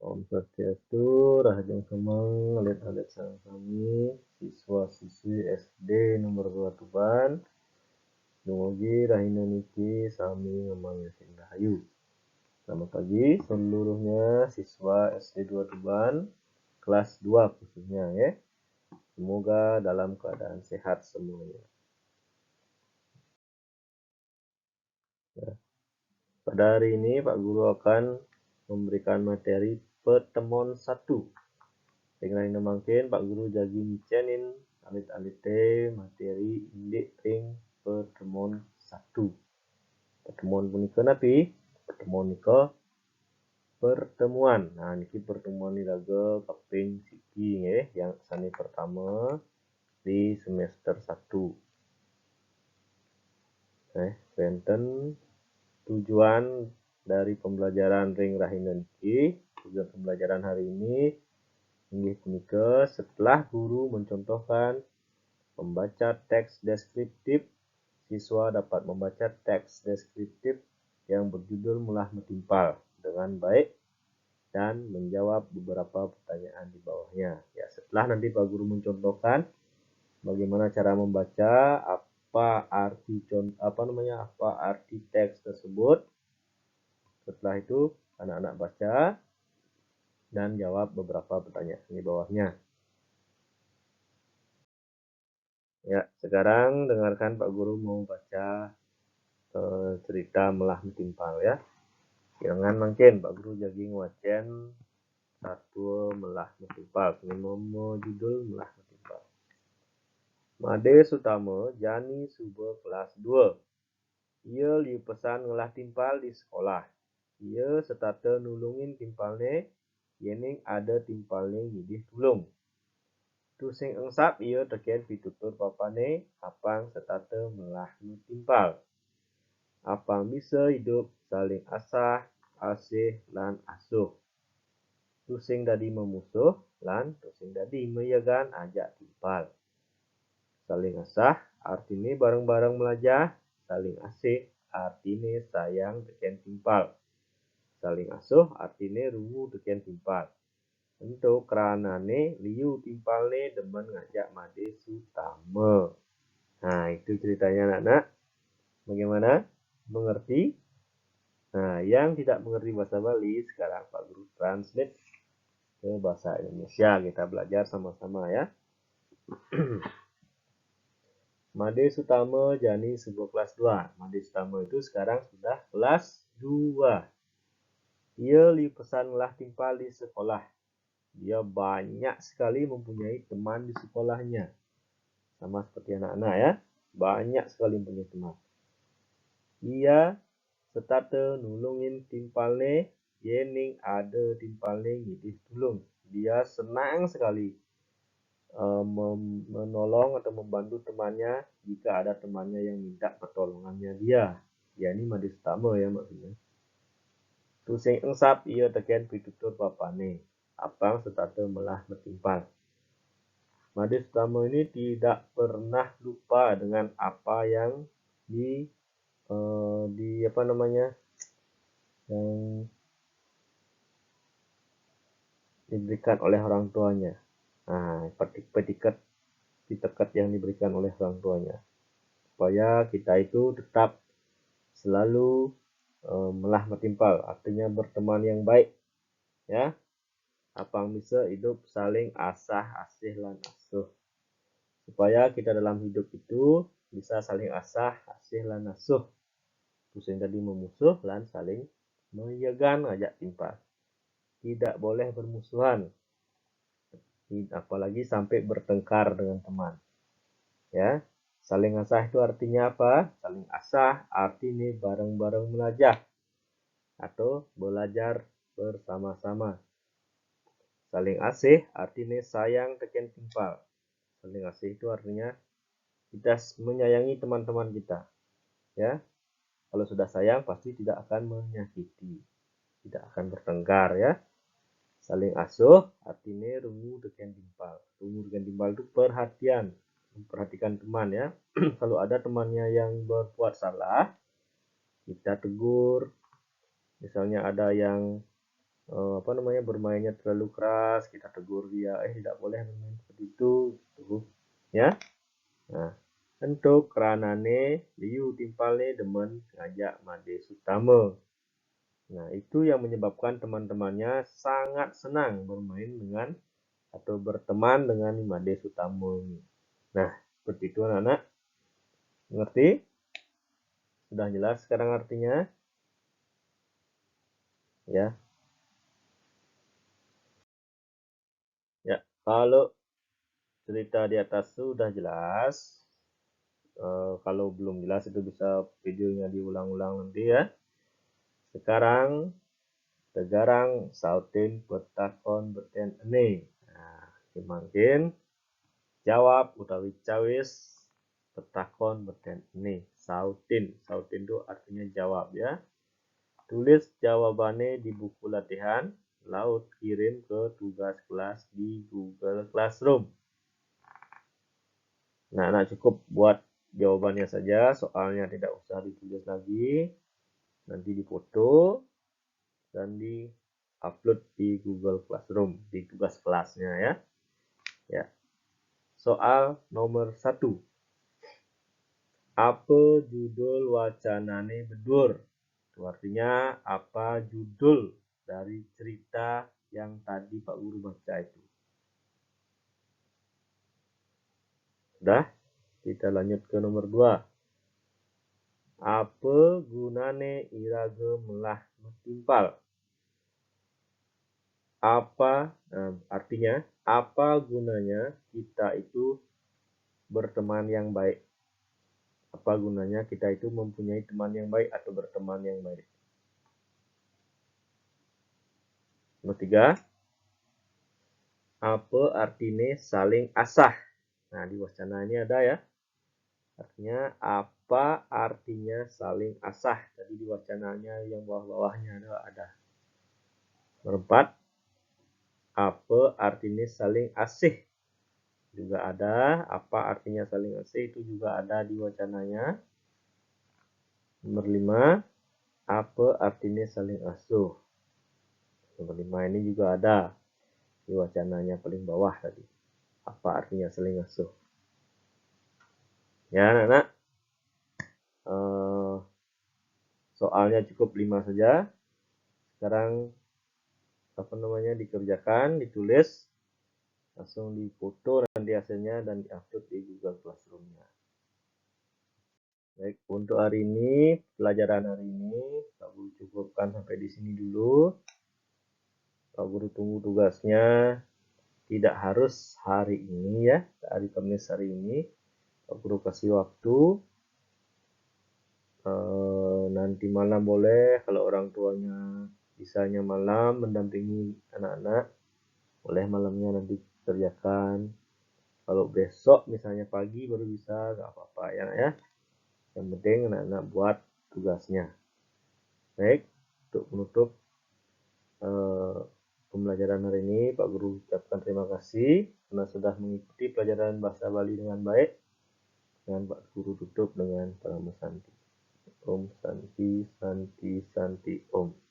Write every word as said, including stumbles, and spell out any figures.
Om Swastiastu, rahajeng semeng, alit-alit sareng sami, siswa-siswi S D nomor dua Tuban. Dumugi rahina niki sami ngamanggihin rahayu. Selamat pagi seluruhnya siswa S D dua Tuban, kelas dua khususnya, ya. Semoga dalam keadaan sehat semuanya. Ya. Pada hari ini Pak Guru akan memberikan materi pertemuan satu. Ring rahina mangkin Pak Guru jagi ngicenin alit-alite materi indik ring pertemuan satu. Pertemuan punika napi? Pertemuan nika pertemuan. Nah, niki pertemuan iraga kaping siki nggih, yang sane pertama di semester satu. Eh, wenten tujuan dari pembelajaran ring rahina niki. Tujuan pembelajaran hari ini inggih punika setelah guru mencontohkan membaca teks deskriptif, siswa dapat membaca teks deskriptif yang berjudul Melah Metimpal dengan baik dan menjawab beberapa pertanyaan di bawahnya. Ya, setelah nanti Pak Guru mencontohkan bagaimana cara membaca, apa arti con-, apa namanya, apa arti teks tersebut. Setelah itu anak-anak baca dan jawab beberapa pertanyaan di bawahnya. Ya, sekarang dengarkan Pak Guru mau baca eh, cerita Melah Metimpal, ya. Siangan mangkin Pak Guru jagi ngwacen satua Melah Metimpal. Ini mau, mau judul Melah Metimpal. Made Sutama jani suba kelas dua. Ia liu pesan ngelah timpal di sekolah. Ia setata nulungin timpalne, yening ada timpalne ngidih tulung. Tusing engsap ia teken pitutur papane, apang setata melah metimpal. Apang bisa idup saling asah, asih, lan asuh. Tusing dadi mamusuh, lan tusing dadi mayegan ajak timpal. Saling asah, artine bareng-bareng melajah, saling asih, artine sayang teken timpal. Saling asuh, artine rungu teken timpal. Ento kranane liu timpalne demen ngajak Made Sutama. Nah, itu ceritanya anak-anak. Bagaimana? Mengerti? Nah, yang tidak mengerti bahasa Bali, sekarang Pak Guru translate ke bahasa Indonesia. Kita belajar sama-sama ya. Made Sutama jani suba kelas dua. Made Sutama itu sekarang sudah kelas dua. Ia liu pesan ngelah timpal di sekolah. Dia banyak sekali mempunyai teman di sekolahnya. Sama seperti anak-anak ya, banyak sekali mempunyai teman. Ia setata nulungin timpalne, yening ada timpalne ngidih tulung. Dia senang sekali eh, mem- menolong atau membantu temannya jika ada temannya yang minta pertolongannya dia. Ya, ini Made Sutama ya maksudnya. Tusing engsap ia teken pitutur papane. Apang setata melah metimpal. Made Sutama ini tidak pernah lupa dengan apa yang di eh, di apa namanya, yang diberikan oleh orang tuanya. Nah, peti- petiket, piteket yang diberikan oleh orang tuanya. Supaya kita itu tetap selalu eh, melah metimpal, artinya berteman yang baik. Ya, apang bisa idup saling asah asih lan asuh. Supaya kita dalam hidup itu bisa saling asah asih lan asuh. Tusing dadi mamusuh lan saling mayegan ngajak timpal. Tidak boleh bermusuhan. Apalagi sampai bertengkar dengan teman. Ya, saling asah itu artinya apa? Saling asah artine bareng-bareng melajah atau belajar bersama-sama. Saling asih artine sayang teken timpal. Saling asih itu artinya kita s- menyayangi teman-teman kita. Ya. Kalau sudah sayang pasti tidak akan menyakiti. Tidak akan bertengkar ya. Saling asuh artine rungu teken timpal. Rungu teken timpal itu perhatian, memperhatikan teman ya. Kalau ada temannya yang berbuat salah, kita tegur. Misalnya ada yang eh, apa namanya, bermainnya terlalu keras, kita tegur dia, "Eh, tidak boleh bermain seperti itu," gitu. Ya. Nah, éntuk kranane liu timpalne demen ngajak Made Sutama. Nah, itu yang menyebabkan teman-temannya sangat senang bermain dengan atau berteman dengan Made Sutama ini. Nah, seperti itu anak-anak. Mengerti? Sudah jelas sekarang artinya? Ya. Ya, kalau cerita di atas sudah jelas. Eh, kalau belum jelas itu bisa videonya diulang-ulang nanti ya. Sekarang tegarang sautin petakon beten ene. Nah, mangkin jawab utawi cawis petakon beten ene. Sautin, sautin itu artinya jawab ya. Tulis jawabane di buku latihan, laut kirim ke tugas kelas di Google Classroom. Nah, nah, cukup buat jawabannya saja, soalnya tidak usah ditulis lagi. Nanti difoto dan di-upload di Google Classroom, di tugas kelasnya ya. Ya. Soal nomor satu. Apa judul wacanane bedur? Itu artinya apa judul dari cerita yang tadi Pak Guru baca itu? Sudah, kita lanjut ke nomor dua. Apa gunane iraga melah metimpal? Apa, eh, artinya, apa gunanya kita itu berteman yang baik? Apa gunanya kita itu mempunyai teman yang baik atau berteman yang baik? Nomor tiga, apa artine saling asah? Nah, di wacana ini ada ya. Artinya, apa artinya saling asah? Tadi di wacananya yang bawah-bawahnya ada, ada. Nomor empat, apa artinya saling asih? Juga ada. Apa artinya saling asih? Itu juga ada di wacananya. Nomor lima, apa artinya saling asuh? Nomor lima ini juga ada di wacananya paling bawah tadi. Apa artinya saling asuh? Ya, anak-anak. Eh, soalnya cukup lima saja. Sekarang, apa namanya, dikerjakan, ditulis, langsung difoto nanti hasilnya dan di-upload di Google Classroom-nya. Baik, untuk hari ini, pelajaran hari ini, Pak Guru cukupkan sampai di sini dulu. Pak Guru tunggu tugasnya, tidak harus hari ini ya, hari Kamis hari ini. Pak Guru kasih waktu. Eh, nanti malam boleh, kalau orang tuanya bisanya malam mendampingi anak-anak, boleh malamnya nanti kerjakan. Kalau besok misalnya pagi baru bisa, nggak apa-apa ya, ya. Yang penting anak-anak buat tugasnya. Baik, untuk menutup, eh, pembelajaran hari ini, Pak Guru ucapkan terima kasih karena sudah mengikuti pelajaran bahasa Bali dengan baik. Dengan Pak Guru tutup dengan Parama Santi. Om Santi, Santi, Santi, Om.